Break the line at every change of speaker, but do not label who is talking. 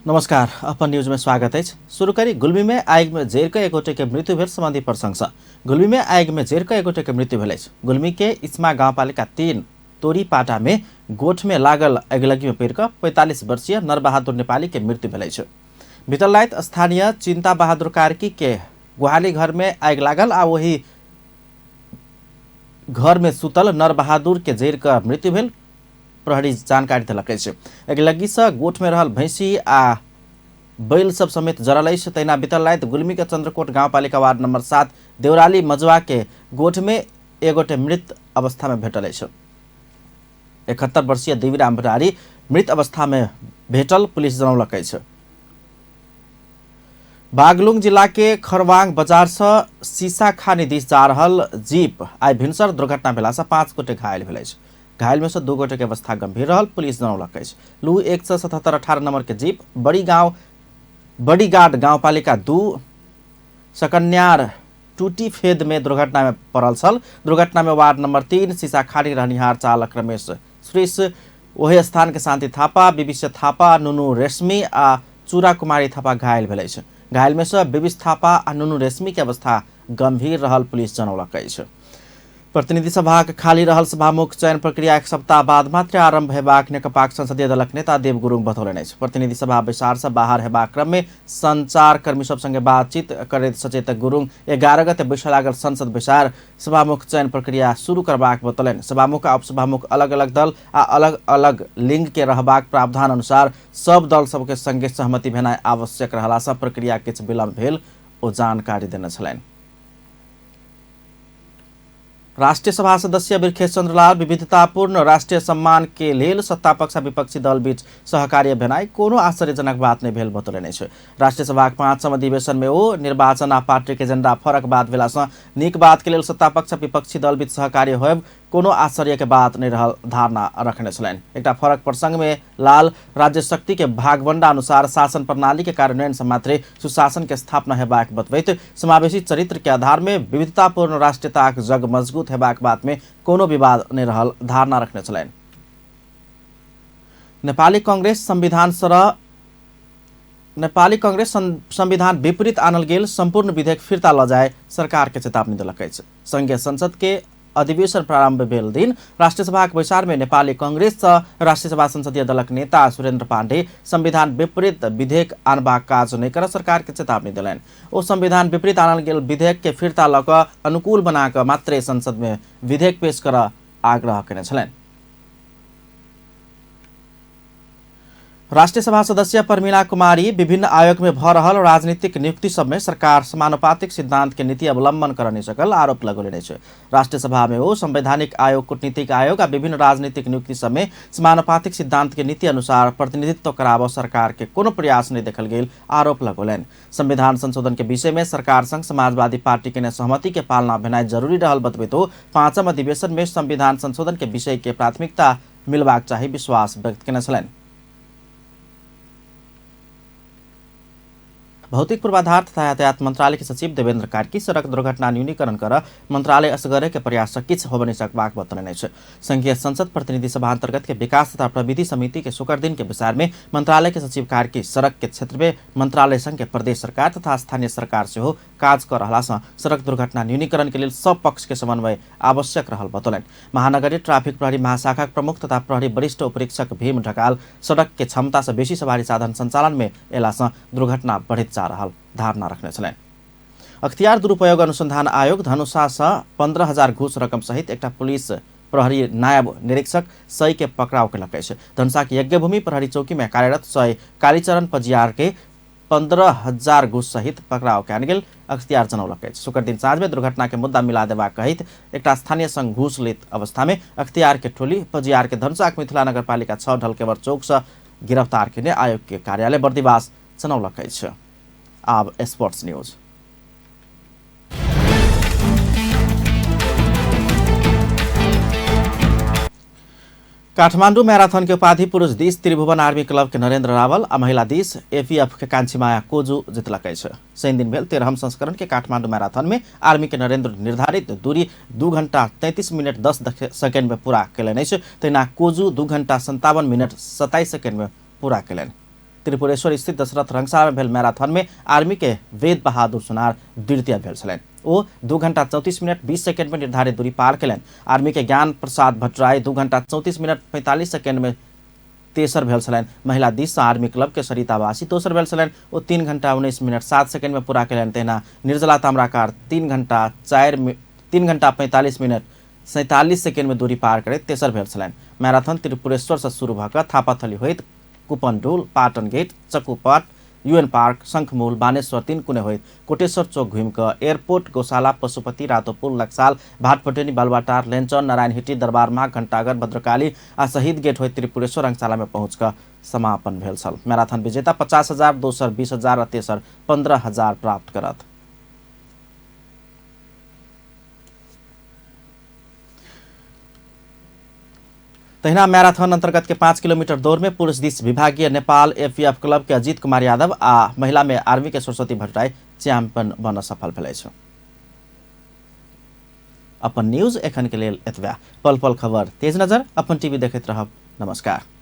नमस्कार, अपन न्यूज में स्वागत अछि। शुरू करी गुल्मी में आगि में जरि कऽ एक गोटे के मृत्यु भेल संबंधी प्रसंग सँ। गुल्मी में आगि में जरि कऽ एक गोटे के मृत्यु भेल अछि। गुल्मी के इस्मा गाउँपालिका 3 तोरीपाटा में गोठ में लागल अगिलगी में पड़ि कऽ 45 वर्षीय नरबहादुर नेपाली के मृत्यु भेल अछि। बीतल राति स्थानीय चिंता बहादुर कार्की के गुहाली घर में आगि लागल आ वही घर में सुतल नरबहादुर के जरि कऽ मृत्यु भेल प्रहरी जानकारी देलक अछि। अगिलगी सँ गोठ में रहल भैंसी आ बैल सब समेत जरल अछि। तहिना बीतल राति गुल्मी के चंद्रकोट गाउँपालिका वार्ड नंबर 7 देवराली मजुआ के गोठ में एक गोटे मृत अवस्था में भेटल अछि। 71 वर्षीय देवीराम भण्डारी मृत अवस्था में भेटल पुलिस जनौलक अछि। बागलुङ जिला के खरवाङ बजार से सीसाखानी दिस जा रहल जीप आइ भिनसर दुर्घटना भेला से 5 गोटे घायल भेल अछि। घायल में से 2 गोटे के अवस्था गंभीर रहल पुलिस जनौलक अछि। लू 177-18 नंबर के जीप बड़ीगाड गाउँपालिका 2 सकन्यार टूटी फेद में दुर्घटना में पड़ल छल। दुर्घटना में वार्ड नंबर 3 सीसाखानी रहनिहार चालक रमेश श्रीश, वही स्थान के शान्ति थापा, बिबिश थापा, नुनु रेशमी आ चूरा कुमारी थापा घायल भेल अछि। घायल में से बिबिश थापा आ नुनु रेशमी के अवस्था गंभीर रहल पुलिस जनौलक अछि। प्रतिनिधि सभाक खाली रहल सभामुख चयन प्रक्रिया एक सप्ताह बाद मात्र आरंभ हेबाक नेकपाक संसदीय दलक नेता देव गुरुङ बतौलनि अछि। प्रतिनिधि सभा बैसार से बाहर हेबाक क्रम में संचारकर्मी सब संगे बातचीत करैत सचेतक गुरुङ 11 गते बैसऽ लागल संसद बैसार सभामुख चयन प्रक्रिया शुरू करबाक बतौलनि। सभामुख आ उपसभामुख अलग अलग दल आ अलग अलग लिंग के रहबाक प्रावधान अनुसार सब दल सबके संगे सहमति भेनाइ आवश्यक रहला सँ प्रक्रिया किछु विलम्ब भेल ओ जानकारी देने छलनि। राष्ट्रिय सभा सदस्य बिरखेश चन्द्रलाल विविधतापूर्ण राष्ट्रिय सम्मान के लेल सत्तापक्ष आ विपक्षी दल बीच सहकार्य भेनाइ कोनो आश्चर्यजनक बात नहि भेल बतौलनि अछि। राष्ट्रिय सभाक 5म अधिवेशन में ओ निर्वाचन आ पार्टी के एजेंडा फरक बात भेला सँ नीक बात के लेल सत्तापक्ष आ विपक्षी दल बीच सहकार्य होयब कोनो आश्चर्य के बात नहि रहल धारणा रखने छलनि। एकटा फरक प्रसंग में लाल राज्य शक्ति के भागवंडा अनुसार शासन प्रणाली के कार्यान्वयन से मात्रे सुशासन के स्थापना हेबाक बतबैत समावेशी चरित्र के आधार में विविधतापूर्ण राष्ट्रीयताक जग मजबूत हेबाक बात में कोनो विवाद नहि रहल धारणा रखने छलनि। नेपाली कांग्रेस संविधान विपरीत आनल गेल सम्पूर्ण विधेयक फिर्ता लऽ जाए सरकार के चेतावनी देलक अछि। संघीय संसद के अधिवेशन प्रारंभ भेल दिन राष्ट्रिय सभाक बैसार में नेपाली कांग्रेस सँ राष्ट्रिय सभा संसदीय दलक नेता सुरेन्द्र पाण्डे संविधान विपरीत विधेयक आनबाक काज नहि करऽ सरकार के चेतावनी देलनि। ओ संविधान विपरीत आनल गेल विधेयक के फिर्ता लऽ कऽ अनुकूल बना कऽ मात्रे संसद में विधेयक पेश करऽ आग्रह केने छलनि। राष्ट्रिय सभा सदस्य परमीला कुमारी विभिन्न आयोग में भऽ रहल राजनीतिक नियुक्ति सब में सरकार समानुपातिक सिद्धांत के नीति अवलंबन कर नहीं सकल आरोप लगौलनि अछि। राष्ट्रिय सभा में ओ संवैधानिक आयोग, कूटनीतिक आयोग आ विभिन्न राजनीतिक नियुक्ति सब में समानुपातिक सिद्धांत के नीति अनुसार प्रतिनिधित्व कराबऽ सरकार के कोनो प्रयास नहीं देखल गेल आरोप लगौलनि। संविधान संशोधन के विषय में सरकार संग समाजवादी पार्टी के सहमति के पालना भेनाइ जरूरी रहल बतबैत ओ 5म अधिवेशन में संविधान संशोधन के विषय के प्राथमिकता मिलबाक चाही विश्वास व्यक्त केने छलनि। भौतिक पूर्वाधार तथा यातायात मंत्रालय के सचिव देवेन्द्र कार्की सड़क दुर्घटना न्यूनीकरण कर मंत्रालय असगरे के प्रयास से किछु होबय नहि सकबाक बतौलनि अछि। संघीय संसद प्रतिनिधि सभा अंतर्गत के विकास तथा प्रविधि समिति के शुक्र दिन के बैसार में मंत्रालय के सचिव कार्की सड़क के क्षेत्र में मंत्रालय संग के प्रदेश सरकार तथा स्थानीय सरकार सेहो काज कर रहला सँ सड़क दुर्घटना न्यूनीकरण के लेल सब पक्ष के समन्वय आवश्यक रहल बतौलनि। महानगरीय ट्राफिक प्रहरी महाशाखाक प्रमुख तथा प्रहरी वरिष्ठ उपरीक्षक भीम ढकाल सड़क के क्षमता से बेसी सवारी साधन संचालन में एला सँ दुर्घटना बढ़ैत जा रहल धारणा रखने छलनि। अख्तियार दुरुपयोग अनुसंधान आयोग धनुषा सँ 15,000 घूस रकम सहित एकटा पुलिस प्रहरी नायब निरीक्षक सई के पकड़ाव केलक अछि। धनुषा के यज्ञभूमि प्रहरी चौकी में कार्यरत सई कालीचरण पजियार के 15,000 घूस सहित पकड़ाव कयल गेल अख्तियार जनौलक अछि। शुक्र दिन साँझ में दुर्घटना के मुद्दा मिला देबाक कहैत एकटा स्थानीय संग घूस लैत अवस्था में अख्तियार के टोली पजियार के धनुषाक मिथिला नगरपालिका 6 ढलकेवर चौक से गिरफ्तार केने आयोग के कार्यालय बर्दिवास जनौलक अछि। आब स्पोर्ट्स न्यूज। काठमांडू मैराथन के उपाधि पुरुष दिस त्रिभुवन आर्मी क्लब के नरेंद्र रावल आ महिला दिस एपीएफ के कांचीमाया कोजू जितलक अछि। शनि दिन भेल 13म संस्करण के काठमांडू मैराथन में आर्मी के नरेंद्र निर्धारित दूरी 2 घंटा 33 मिनट 10 सेकेंड में पूरा केलनि अछि। तहिना कोजू 2 घंटा 57 मिनट 27 सेकेंड में पूरा केलनि। त्रिपुरेश्वर स्थित दशरथ रंगशाला में भेल मैराथन में आर्मी के वेद बहादुर सुनार द्वितीय भेल छलनि। ओ 2 घंटा 34 मिनट 20 सेकेंड में निर्धारित दूरी पार केलनि। आर्मी के ज्ञान प्रसाद भट्टराई 2 घंटा 34 मिनट 45 सेकेंड में तेसर भेल छलनि। महिला दिस आर्मी क्लब के सरिता वासी दोसर भेल छलनि। ओ 3 घंटा 19 मिनट 7 सेकेंड में पूरा केलनि। तहिना निर्जला ताम्राकार 3 घंटा 45 मिनट 47 सेकेंड में दूरी पार करैत तेसर भेल छलनि। मैराथन त्रिपुरेश्वर से शुरू भऽ कऽ थापाथली होइत Kupondole, Patan gate, Chakupat, UN park, Shankhamul, Baneshwar, Tinkune होइत कोटेश्वर चौक घुमि कऽ एयरपोर्ट, गौशाला, पशुपति, रातोपुल, लक्साल, भाटपटेनी, बालुवाटार, लेंचन, नारायणहिटी, दरबारमा, घंटाघर, भद्रकाली आ शहीद गेट होइत त्रिपुरेश्वर रंगशाला में पहुँच कऽ समापन भेल छल। मैराथन विजेता 50,000, दोसर 20,000 आ तेसर 15,000 प्राप्त करत। तहिना मैराथन अंतर्गत के 5 किलोमीटर दौड़ में पुरुष दिस विभागीय नेपाल एपीएफ क्लब के अजीत कुमार यादव आ महिला में आर्मी के सरस्वती भट्टराई चैंपियन बन सफल भेल अछि। अपन न्यूज एखन के लेल एतबे। पल पल खबर तेज नजर अपन टीवी देखैत रहब। नमस्कार।